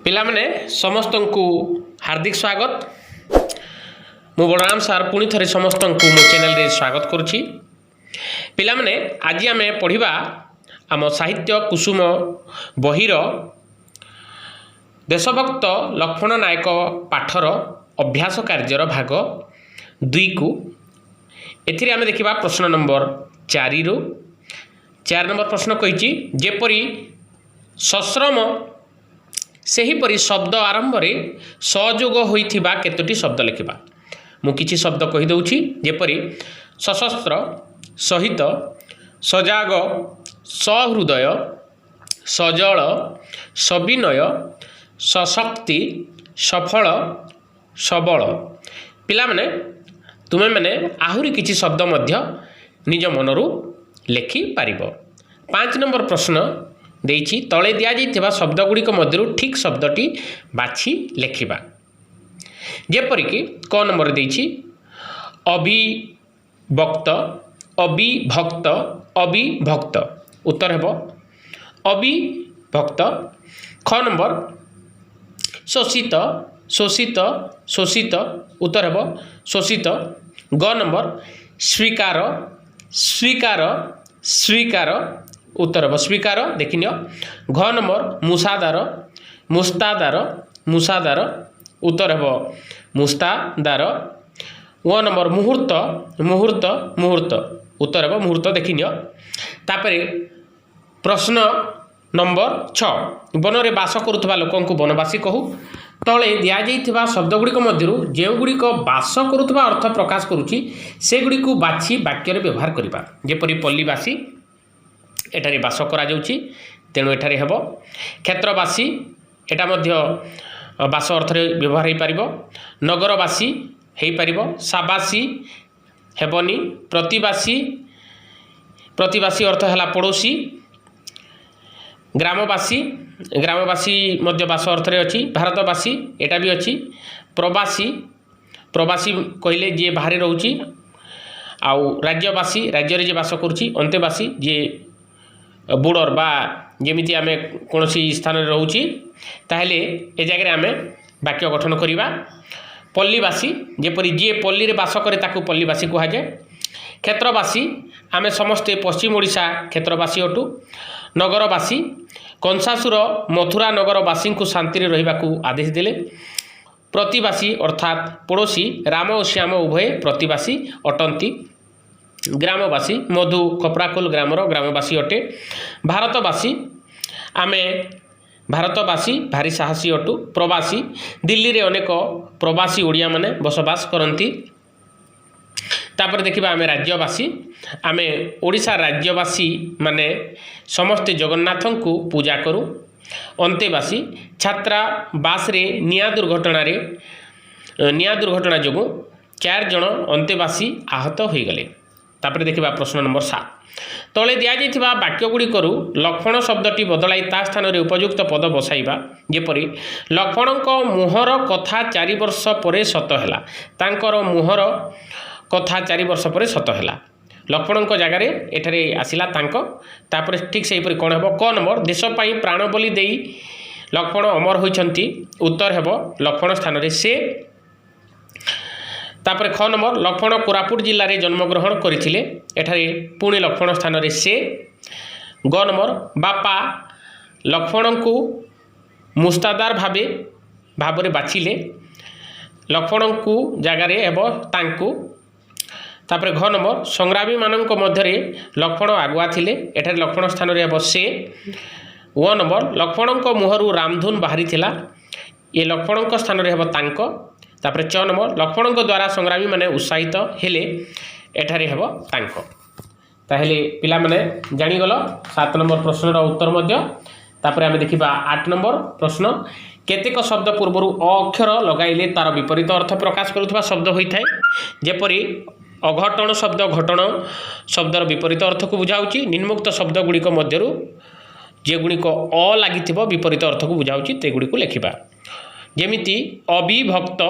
ପିଲାମାନେ, ସମସ୍ତଙ୍କୁ ହାର୍ଦ୍ଦିକ ସ୍ୱାଗତ। ମୁଁ ବଳରାମ ସାର୍ ପୁଣି ଥରେ ସମସ୍ତଙ୍କୁ ମୋ ଚ୍ୟାନେଲରେ ସ୍ୱାଗତ କରୁଛି। ପିଲାମାନେ, ଆଜି ଆମେ ପଢ଼ିବା ଆମ ସାହିତ୍ୟ କୁସୁମ ବହିର ଦେଶଭକ୍ତ ଲକ୍ଷ୍ମଣ ନାୟକ ପାଠର ଅଭ୍ୟାସ କାର୍ଯ୍ୟର ଭାଗ 2କୁ। ଏଥିରେ ଆମେ ଦେଖିବା ପ୍ରଶ୍ନ ନମ୍ବର 4ରୁ। 4 ନମ୍ବର ପ୍ରଶ୍ନ କହିଛି, ଯେପରି ସଶ୍ରମ, ସେହିପରି ଶବ୍ଦ ଆରମ୍ଭରେ ସଯୋଗ ହୋଇଥିବା କେତୋଟି ଶବ୍ଦ ଲେଖିବା। ମୁଁ କିଛି ଶବ୍ଦ କହିଦେଉଛି, ଯେପରି ସଶସ୍ତ୍ର, ସହିତ, ସଜାଗ, ସହୃଦୟ, ସଜଳ, ସବିନୟ, ସଶକ୍ତି, ସଫଳ, ସବଳ। ପିଲାମାନେ, ତୁମେମାନେ ଆହୁରି କିଛି ଶବ୍ଦ ମଧ୍ୟ ନିଜ ମନରୁ ଲେଖିପାରିବ। 5 ନମ୍ବର ପ୍ରଶ୍ନ ଦେଇଛି, ତଳେ ଦିଆଯାଇଥିବା ଶବ୍ଦ ଗୁଡ଼ିକ ମଧ୍ୟରୁ ଠିକ୍ ଶବ୍ଦଟି ବାଛି ଲେଖିବା। ଯେପରିକି କ ନମ୍ବର ଦେଇଛି, ଅବିଭକ୍ତ, ଅବିଭକ୍ତ, ଅବିଭକ୍ତ। ଉତ୍ତର ହେବ ଅବିଭକ୍ତ। ଖ ନମ୍ବର, ଶୋଷିତ, ଶୋଷିତ, ଶୋଷିତ। ଉତ୍ତର ହେବ ଶୋଷିତ। ଗ ନମ୍ବର, ସ୍ୱୀକାର, ସ୍ୱୀକାର, ସ୍ୱୀକାର। ଉତ୍ତର ହେବ ସ୍ୱୀକାର। ଦେଖିନିଅ। ଘ ନମ୍ବର, ମୂଷାଦାର, ମୁସ୍ତାଦାର, ମୂଷାଦାର। ଉତ୍ତର ହେବ ମୁସ୍ତାଦାର। ୱ ନମ୍ବର, ମୁହୂର୍ତ୍ତ, ମୁହୂର୍ତ୍ତ, ମୁହୂର୍ତ୍ତ। ଉତ୍ତର ହେବ ମୁହୂର୍ତ୍ତ। ଦେଖିନିଅ। ତାପରେ ପ୍ରଶ୍ନ ନମ୍ବର 6, ବନରେ ବାସ କରୁଥିବା ଲୋକଙ୍କୁ ବନବାସୀ କହୁ। ତଳେ ଦିଆଯାଇଥିବା ଶବ୍ଦଗୁଡ଼ିକ ମଧ୍ୟରୁ ଯେଉଁଗୁଡ଼ିକ ବାସ କରୁଥିବା ଅର୍ଥ ପ୍ରକାଶ କରୁଛି, ସେଗୁଡ଼ିକୁ ବାଛି ବାକ୍ୟରେ ବ୍ୟବହାର କରିବା। ଯେପରି ପଲ୍ଲୀବାସୀ, ଏଠାରେ ବାସ କରାଯାଉଛି, ତେଣୁ ଏଠାରେ ହେବ। କ୍ଷେତ୍ରବାସୀ, ଏଟା ମଧ୍ୟ ବାସ ଅର୍ଥରେ ବ୍ୟବହାର ହୋଇପାରିବ। ନଗରବାସୀ ହେଇପାରିବ। ସାବାସୀ ହେବନି। ପ୍ରତିବାସୀ, ପ୍ରତିବାସୀ ଅର୍ଥ ହେଲା ପଡ଼ୋଶୀ। ଗ୍ରାମବାସୀ, ଗ୍ରାମବାସୀ ମଧ୍ୟ ବାସ ଅର୍ଥରେ ଅଛି। ଭାରତବାସୀ, ଏଟା ବି ଅଛି। ପ୍ରବାସୀ, ପ୍ରବାସୀ କହିଲେ ଯିଏ ବାହାରେ ରହୁଛି। ଆଉ ରାଜ୍ୟବାସୀ, ରାଜ୍ୟରେ ଯିଏ ବାସ କରୁଛି। ଅନ୍ତେବାସୀ, ଯିଏ ବୋର୍ଡ଼ର ବା ଯେମିତି ଆମେ କୌଣସି ସ୍ଥାନରେ ରହୁଛି। ତାହେଲେ ଏ ଜାଗାରେ ଆମେ ବାକ୍ୟ ଗଠନ କରିବା ପଲ୍ଲୀବାସୀ, ଯେପରି ଯିଏ ପଲ୍ଲୀରେ ବାସ କରେ, ତାକୁ ପଲ୍ଲୀବାସୀ କୁହାଯାଏ। କ୍ଷେତ୍ରବାସୀ, ଆମେ ସମସ୍ତେ ପଶ୍ଚିମ ଓଡ଼ିଶା କ୍ଷେତ୍ରବାସୀ ଅଟୁ। ନଗରବାସୀ, କଂସାସୁର ମଥୁରା ନଗରବାସୀଙ୍କୁ ଶାନ୍ତିରେ ରହିବାକୁ ଆଦେଶ ଦେଲେ। ପ୍ରତିବାସୀ ଅର୍ଥାତ୍ ପଡ଼ୋଶୀ, ରାମ ଓ ଶ୍ୟାମ ଉଭୟେ ପ୍ରତିବାସୀ ଅଟନ୍ତି। ଗ୍ରାମବାସୀ, ମଧୁ ଖପରାଖୋଲ ଗ୍ରାମର ଗ୍ରାମବାସୀ ଅଟେ। ଭାରତବାସୀ, ଆମେ ଭାରତବାସୀ ଭାରି ସାହସୀ ଅଟୁ। ପ୍ରବାସୀ, ଦିଲ୍ଲୀରେ ଅନେକ ପ୍ରବାସୀ ଓଡ଼ିଆମାନେ ବସବାସ କରନ୍ତି। ତାପରେ ଦେଖିବା ଆମେ ରାଜ୍ୟବାସୀ। ଆମେ ଓଡ଼ିଶା ରାଜ୍ୟବାସୀ ମାନେ ସମସ୍ତେ ଜଗନ୍ନାଥଙ୍କୁ ପୂଜା କରୁ। ଅନ୍ତେବାସୀ, ଛାତ୍ରାବାସରେ ନିଆଁ ଦୁର୍ଘଟଣା ଯୋଗୁଁ ଚାରି ଜଣ ଅନ୍ତେବାସୀ ଆହତ ହୋଇଗଲେ। ତାପରେ ଦେଖିବା ପ୍ରଶ୍ନ ନମ୍ବର 7, ତଳେ ଦିଆଯାଇଥିବା ବାକ୍ୟ ଗୁଡ଼ିକରୁ ଲକ୍ଷ୍ମଣ ଶବ୍ଦଟି ବଦଳାଇ ତା ସ୍ଥାନରେ ଉପଯୁକ୍ତ ପଦ ବସାଇବା। ଯେପରି ଲକ୍ଷ୍ମଣଙ୍କ ମୁହଁର କଥା 4 ବର୍ଷ ପରେ ସତ ହେଲା। ତାଙ୍କର ମୁହଁର କଥା 4 ବର୍ଷ ପରେ ସତ ହେଲା। ଲକ୍ଷ୍ମଣଙ୍କ ଜାଗାରେ ଏଠାରେ ଆସିଲା ତାଙ୍କ। ତାପରେ ଠିକ୍ ସେହିପରି କ'ଣ ହେବ? କ ନମ୍ବର, ଦେଶ ପାଇଁ ପ୍ରାଣ ବଳି ଦେଇ ଲକ୍ଷ୍ମଣ ଅମର ହୋଇଛନ୍ତି। ଉତ୍ତର ହେବ ଲକ୍ଷ୍ମଣ ସ୍ଥାନରେ ସେ। ତାପରେ ଖ ନମ୍ବର, ଲକ୍ଷ୍ମଣ କୋରାପୁଟ ଜିଲ୍ଲାରେ ଜନ୍ମଗ୍ରହଣ କରିଥିଲେ। ଏଠାରେ ପୁଣି ଲକ୍ଷ୍ମଣ ସ୍ଥାନରେ ସେ। ଗ ନମ୍ବର, ବାପା ଲକ୍ଷ୍ମଣଙ୍କୁ ମୁସ୍ତାଦାର ଭାବରେ ବାଛିଲେ। ଲକ୍ଷ୍ମଣଙ୍କୁ ଜାଗାରେ ହେବ ତାଙ୍କୁ। ତାପରେ ଘ ନମ୍ବର, ସଂଗ୍ରାମୀମାନଙ୍କ ମଧ୍ୟରେ ଲକ୍ଷ୍ମଣ ଆଗୁଆ ଥିଲେ। ଏଠାରେ ଲକ୍ଷ୍ମଣ ସ୍ଥାନରେ ହେବ ସେ। ୱ ନମ୍ବର, ଲକ୍ଷ୍ମଣଙ୍କ ମୁହଁରୁ ରାମଧୁନ ବାହାରିଥିଲା। ଏ ଲକ୍ଷ୍ମଣଙ୍କ ସ୍ଥାନରେ ହେବ ତାଙ୍କ। ତାପରେ ଚ ନମ୍ବର, ଲକ୍ଷ୍ମଣଙ୍କ ଦ୍ୱାରା ସଂଗ୍ରାମୀମାନେ ଉତ୍ସାହିତ ହେଲେ। ଏଠାରେ ହେବ ତାଙ୍କ। ତାହେଲେ ପିଲାମାନେ, ଜାଣିଗଲ 7 ନମ୍ବର ପ୍ରଶ୍ନର ଉତ୍ତର ମଧ୍ୟ। ତାପରେ ଆମେ ଦେଖିବା 8 ନମ୍ବର ପ୍ରଶ୍ନ, କେତେକ ଶବ୍ଦ ପୂର୍ବରୁ ଅ ଅକ୍ଷର ଲଗାଇଲେ ତାର ବିପରୀତ ଅର୍ଥ ପ୍ରକାଶ କରୁଥିବା ଶବ୍ଦ ହୋଇଥାଏ। ଯେପରି ଅଘଟଣ ଶବ୍ଦ ଘଟଣ ଶବ୍ଦର ବିପରୀତ ଅର୍ଥକୁ ବୁଝାଉଛି। ନିମ୍ନୋକ୍ତ ଶବ୍ଦ ଗୁଡ଼ିକ ମଧ୍ୟରୁ ଯେଗୁଡ଼ିକ ଅ ଲାଗିଥିବ, ବିପରୀତ ଅର୍ଥକୁ ବୁଝାଉଛି, ସେଗୁଡ଼ିକୁ ଲେଖିବା। ଯେମିତି ଅବିଭକ୍ତ,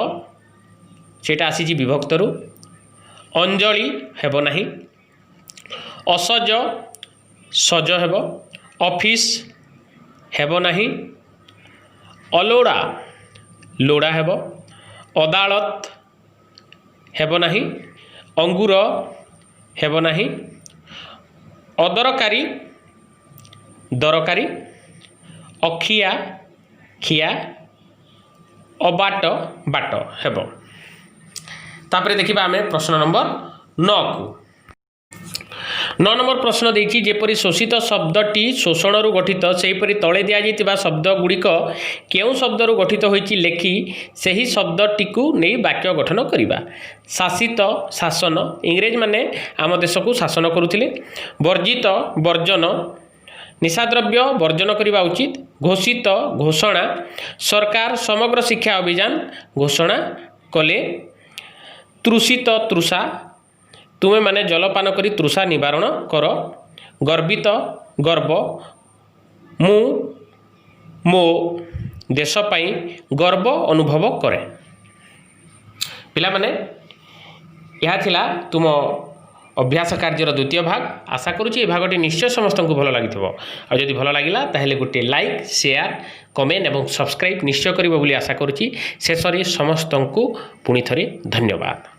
ସେଇଟା ଆସିଛି ବିଭକ୍ତରୁ। ଅଞ୍ଜଳି ହେବ ନାହିଁ। ଅସଜ, ସଜ ହେବ। ଅଫିସ ହେବ ନାହିଁ। ଅଲୋଡ଼ା ଲୋଡ଼ା ହେବ। ଅଦାଲତ ହେବ ନାହିଁ। ଅଙ୍ଗୁର ହେବ ନାହିଁ। ଅଦରକାରୀ ଦରକାରୀ। ଅଖିଆ ଖିଆ। ଅବାଟ ବାଟ ହେବ। ତାପରେ ଦେଖିବା ଆମେ ପ୍ରଶ୍ନ ନମ୍ବର 9କୁ। 9 ନମ୍ବର ପ୍ରଶ୍ନ ଦେଇଛି, ଯେପରି ଶୋଷିତ ଶବ୍ଦଟି ଶୋଷଣରୁ ଗଠିତ, ସେହିପରି ତଳେ ଦିଆଯାଇଥିବା ଶବ୍ଦ ଗୁଡ଼ିକ କେଉଁ ଶବ୍ଦରୁ ଗଠିତ ହୋଇଛି ଲେଖି ସେହି ଶବ୍ଦଟିକୁ ନେଇ ବାକ୍ୟ ଗଠନ କରିବା। ଶାସିତ ଶାସନ, ଇଂରେଜମାନେ ଆମ ଦେଶକୁ ଶାସନ କରୁଥିଲେ। ବର୍ଜିତ ବର୍ଜନ, ନିଶାଦ୍ରବ୍ୟ ବର୍ଜନ କରିବା ଉଚିତ। ଘୋଷିତ ଘୋଷଣା, ସରକାର ସମଗ୍ର ଶିକ୍ଷା ଅଭିଯାନ ଘୋଷଣା କଲେ। ତୃଷିତ ତୃଷା, ତୁମେମାନେ ଜଳପାନ କରି ତୃଷା ନିବାରଣ କର। ଗର୍ବିତ ଗର୍ବ, ମୁଁ ମୋ ଦେଶ ପାଇଁ ଗର୍ବ ଅନୁଭବ କରେ। ପିଲାମାନେ, ଏହା ଥିଲା ତୁମ ଅଭ୍ୟାସ କାର୍ଯ୍ୟର ଦ୍ୱିତୀୟ ଭାଗ। ଆଶା କରୁଛି ଏ ଭାଗଟି ନିଶ୍ଚୟ ସମସ୍ତଙ୍କୁ ଭଲ ଲାଗିଥିବ। ଆଉ ଯଦି ଭଲ ଲାଗିଲା, ତାହେଲେ ଗୋଟିଏ ଲାଇକ୍, ସେୟାର, କମେଣ୍ଟ ଏବଂ ସବସ୍କ୍ରାଇବ୍ ନିଶ୍ଚୟ କରିବ ବୋଲି ଆଶା କରୁଛି। ଶେଷରେ ସମସ୍ତଙ୍କୁ ପୁଣି ଥରେ ଧନ୍ୟବାଦ।